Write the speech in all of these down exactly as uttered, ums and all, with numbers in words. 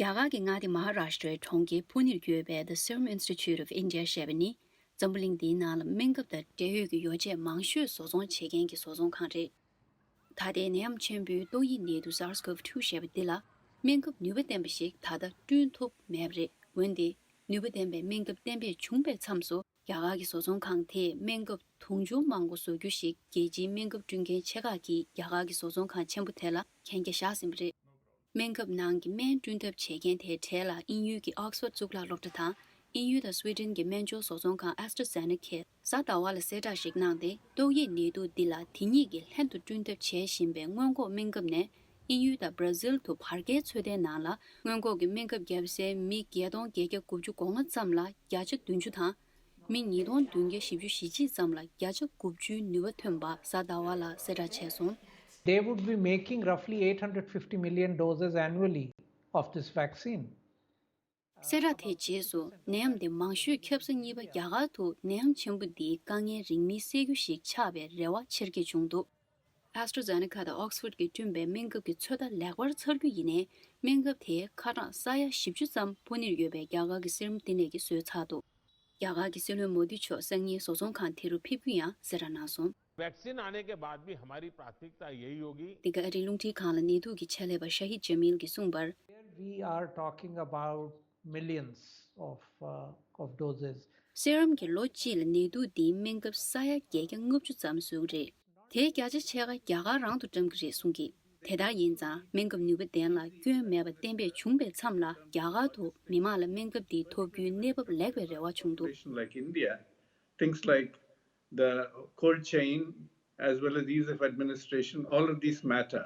རྒྱ་གར་གྱི་མངའ་སྡེ་མ་ཧ་རཱ་ཤི་ཏྲའི་གྲོང་ཁྱེར་ཕུ་ནེར་ཡོད་པའི་The Serum Institute of India ཞེས་པ་ནི། འཛམ་བུ་གླིང་འདིའི་ནང་ལ་སྨན་ཁབ་དང་འབྲེལ་ཡོད་ཀྱི་ཡོ་བྱད་མང་ཤོས་བཟོ་ཚོང་བྱེད་མཁན་གྱི་བཟོ་ཚོང་ཁང་རེད། ད་ལྟའི་ནད་ཡམས་ཆེན་པོའི་ཏོག་དབྱིབས་ནད་དུག་SARS-CoV two ཞེས་པ་འདི་ལ། སྨན་ཁབ་ནུས་པ་ལྡན་པ་ཞིག་ད་ལྟ་བསྐྲུན་ཐུབ་མེད་པ་རེད། འོན་ཏེ། ནུས་པ་ལྡན་པའི་སྨན་ཁབ་གཏན་འབེབས་བྱུང་པའི་མཚམས་སུ། རྒྱ་གར་གྱི་བཟོ་ཚོང་ཁང་དེས་སྨན་ཁབ་དུང་ཕྱུར་མང་པོ་བཟོ་རྒྱུ་ཞིག་རྒྱལ་སྤྱིའི་སྨན་ཁབ་བསྐྲུན་མཁན་ཆེ་ཁག་གིས་རྒྱ་གར་གྱི་བཟོ་ཚོང་ཁང་ཆེན་པོ་དེ་ལ་གན་རྒྱ་བཞག་ཟིན་པ་རེད། སྨན་ཁབ་ནང་གི་སྨན་བསྐྲུན་ཐབས་བྱེད་མཁན་དེའི་གྲས་ལ་དབྱིན་ཡུལ་གྱི་Oxford་གཙུག་ལག་སློབ་གྲྭ་དང་། དབྱིན་ཡུལ་དང་Sweden་གྱི་སྨན་སྦྱོར་བཟོ་ཚོང་ཁང་AstraZeneca་གས་གཟའ་ཟླ་བ་ལ་གསལ་བསྒྲགས་ཤིག་གནང་སྟེ། ཏོག་དབྱིབས་ནད་དུག་འདི་ལ་དེ་ཉིད་ཀྱིས་ལྷན་དུ་བསྐྲུན་ཐབས་བྱེད་བཞིན་པའི་སྔོན་འགོག་སྨན་ཁབ་ནས། དབྱིན་ཡུལ་དང་Brazil་དུ་བར་བརྒལ་ཚོད་ལྟའི་ནང་ལ། སྔོན་འགོག་གི་སྨན་ཁབ་བརྒྱབ་སའི་མི་བརྒྱད་སྟོང་བརྒྱད་བརྒྱ་དགུ་བཅུ་གོ་ལྔ་ཙམ་ལ་བརྒྱ་ཆ་བདུན་ཅུ་དང་། མི་ཉིས་སྟོང་བདུན་བརྒྱ་བཞི་བཅུ་ཞེ་གཅིག་ཙམ་ལ་བརྒྱ་ཆ་དགུ་བཅུའི་ནུས་པ་ཐོན་པ་གཟའ་ཟླ་བ་ལ་གསལ་བསྒྲགས་བྱས་སོང་། They would be making roughly eight hundred fifty million doses annually of this vaccine. གསལ་བསྒྲགས་དེའི་རྗེས་སུ། ནད་ཡམས་འདི་མང་ཤོས་ཁྱབ་ས་གཉིས་པ་རྒྱ་གར་དུ་ནད་ཡམས་ཆེན་པོ་འདིའི་དཀའ་ངལ་རིང་མིན་སེལ་རྒྱུ་ཞིག་ཆགས་པའི་རེ་བ་ཆེར་སྐྱེད་བྱུང་འདུག AstraZeneca་དང་Oxford་གིས་བསྐྲུན་པའི་སྨན་ཁབ་ཀྱི་ཚོད་ལྟ་ལེགས་པར་ཚར་རྒྱུ་ཡིན་ནའི། སྨན་ཁབ་དེའི་ཁ་གྲངས་ས་ཡ་བཞི་བཅུ་ཙམ་ཕུ་ནེར་ཡོད་པའི་རྒྱ་གར་གྱི་སི་རམ་བསྟི་གནས་ཀྱིས་བཟོས་ཚར་འདུག་རྒྱ་གར་གྱི་སྲིད་བློན་མོ་དི་མཆོག་སང་ཉིན་བཟོ་ཚོང་ཁང་དེ་རུ་ཕེབས་རྒྱུ་ཡང་གསལ་བསྒྲགས་གནང་སོང་། वैक्सीन आने के बाद भी हमारी प्राथमिकता यही होगी འདི་ག་ཨ་རིའི་རླུང་འཕྲིན་ཁང་ལ་ནད་དུག་གི་ཆེད་ལས་པ་ཤ་ཧིད་ཇ་མིལ་གྱིས་གསུངས་པར། Here we are talking about millions of, uh, of doses. སི་རམ་གྱིས་ལོ་གཅིག་ལ་ནད་དུག་འདིའི་སྨན་ཁབ་ས་ཡ་བརྒྱད་བརྒྱ་ལྔ་བཅུ་ཙམ་བཟོ་གི་རེད། དེའི་བརྒྱ་ཆ་ཕྱེད་ཀ་རྒྱ་གར་རང་དུ་བཀྲམ་གྱི་རེད་གསུངས་ཀྱིས། དེ་ལྟར་ཡིན་ཙང་སྨན་ཁབ་ནུས་པ་ལྡན་ལ་སྐྱོན་མེད་པ་གཏན་འབེབས་བྱུང་པའི་མཚམས་ལ། རྒྱ་གར་དུ་མི་མང་ལ་སྨན་ཁབ་འདི་ཐོབ་རྒྱུའི་གནས་བབ་ལེགས་པའི་རེ་བ་བྱུང་འདུག Situation like India, things like the cold chain as well as ease of administration, all of these matter.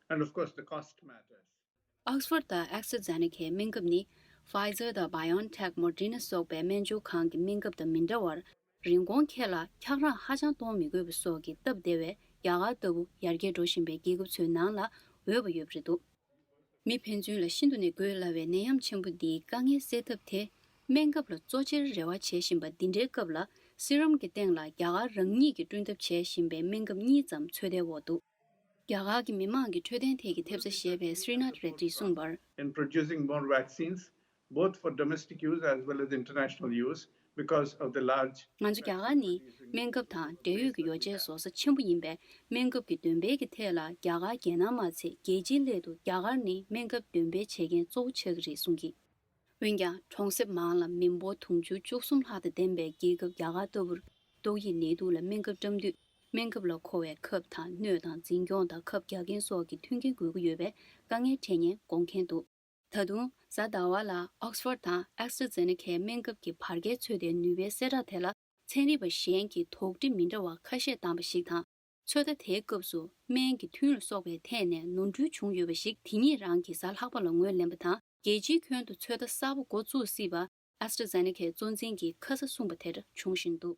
And of course, the cost matters. Oxford དང་AstraZeneca་སྨན་ཁབ་ནི། Pfizer་དང་BioNTech Moderna་སོགས་པའི་སྨན་སྦྱོར་ཁང་གི་སྨན་ཁབ་དང་མི་འདྲ་བར། རིན་གོང་ཁེ་ལ་འཁྱག་རོམ་ཧ་ཅང་གཏོང་མི་དགོས་པ་སོགས་ཀྱི་སྟབས་བདེ་བས་རྒྱ་གར་ལྟ་བུ་ཡར་རྒྱས་འགྲོ་བཞིན་པའི་རྒྱལ་ཁབ་ཚོའི་ནང་ལ་འོས་པ་ཡོད་པ་རེད་འདུག་མི་ཕན་ཚུན་ལ་ཤིན་ཏུ་ནས་དགོས་སླ་བའི་ནད་ཡམས་ཆེན་པོ་འདིའི་དཀའ་ངལ་སེལ་ཐབས་དེ། སྨན་ཁབ་ལ་གཙོ་ཆེར་རེ་བ་བྱེད་བཞིན་པ་འདི་འདྲའི་སྐབས་ལ། སི་རམ་གྱི་སྟེང་ལ་རྒྱ་གར་རང་ཉིད་ཀྱིས་བསྐྲུན་ཐབས་བྱེད་བཞིན་པའི་སྨན་ཁབ་གཉིས་ཙམ་ཚོད་ལྟའི་འོག་འདུག་རྒྱ་གར་གྱི་མི་མང་གི་འཕྲོད་བསྟེན་ཐད་ཀྱི་ཐེབས་རྩ་ཞེས་པའི་སྲི་ནཱཐ་རེ་ཏིས་གསུངས་པར། In producing more vaccines, both for domestic use as well as international use, because of the large ང་ཚོ་རྒྱ་གར་ནི་སྨན་ཁབ་དང་འབྲེལ་ཡོད་ཀྱི་ཡོ་བྱད་བཟོ་ས་ཆེན་པོ་ཡིན་པས། སྨན་ཁབ་ཀྱི་འདོན་སྤེལ་གྱི་ཐད་ལ་རྒྱ་གར་རྒྱལ་ནང་མ་ཚད་རྒྱལ་སྤྱིའི་སླད་དུ་རྒྱ་གར་ནི་སྨན་ཁབ་འདོན་སྤེལ་བྱེད་མཁན་གཙོ་བོ་ཆགས་ཀྱི་རེད་གསུངས་ཀྱིས། འོན་ཀྱང་གྲོང་གསེབ་མང་ལ་མི་འབོར་དུང་ཕྱུར་བཅུ་གསུམ་ལྷག་དང་ལྡན་པའི་རྒྱལ་ཁབ་རྒྱ་གར་ལྟ་བུར། ཏོག་དབྱིབས་ནད་དུག་ལ་སྨན་ཁབ་བཀྲམ་དུས། སྨན་ཁབ་ལ་མཁོ་བའི་ཁབ་དང་སྣོད་དང་འཛིན་སྐྱོང་དང་ཁབ་རྒྱག་མཁན་སོགས་ཀྱི་མཐུན་རྐྱེན་དགོས་ཀྱི་ཡོད་པས་དཀའ་ངལ་འཕྲད་ཉེན་དགོངས་མཁན་འདུག་ད་དུང་གཟའ་ཟླ་བ་ལ་Oxford་དང་AstraZeneca་སྨན་ཁབ་ཀྱི་བར་བརྒལ་ཚོད་ལྟའི་ནུས་པའི་གསལ་བསྒྲགས་དེ་ལ། ཚན་རིག་པ་གཞན་གྱིས་དོགས་འདྲི་མི་འདྲ་བ་ཁ་ཤས་བཏང་བ་ཞིག་དང་། ཚོད་ལྟ་དེའི་སྐབས་སུ་སྨན་གྱི་ཐུན་ལ་སོགས་པའི་ཐད་ནས་ནོར་འཁྲུལ་བྱུང་ཡོད་པ་ཞིག་དེ་ཉིད་རང་གིས་གཟའ་ལྷག་པ་ལ་ངོས་ལེན་པ་དང་། རྒྱལ་སྤྱིའི་ཁྱོན་དུ་ཚོད་ལྟ་གསར་པ་འགོ་བཙུགས་སྲིད་པ། AstraZeneca་གཙོ་འཛིན་གྱིས་ཁ་ས་གསུངས་པ་དེར་བྱུང་བཞིན་འདུག